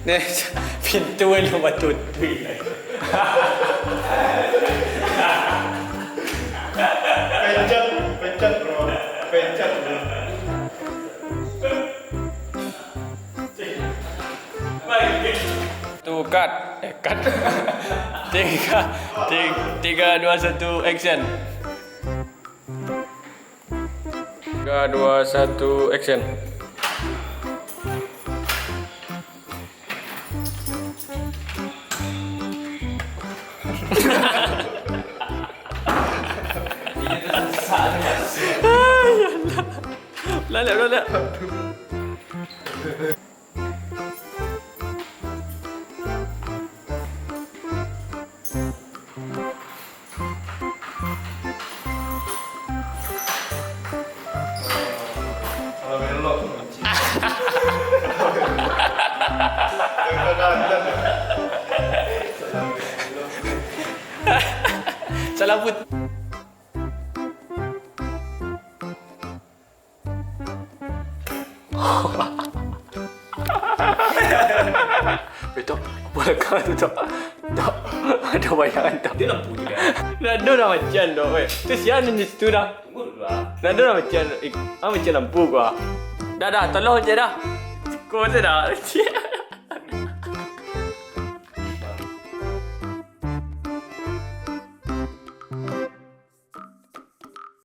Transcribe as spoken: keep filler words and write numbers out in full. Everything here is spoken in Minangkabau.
Neh, pintu alun batutuik. Pencet, pencet, bro. Pencet, bro. Tu, cut. Eh, cut. Tiga, tiga, tiga, dua, satu, action. Tiga, dua, satu, action. Lalek, lalek. Salah put- Betul. Apa lakang tu, Tok? Tok, ada bayangan, Tok. Dia lampu je, kan? Nado dah macam, Tok, weh. Tu siapa ni situ dah? Tunggu dulu, ah. Nado dah macam, eh, ah, macam lampu ko, ah. Dah, dah, tolong je dah. Ko tu dah.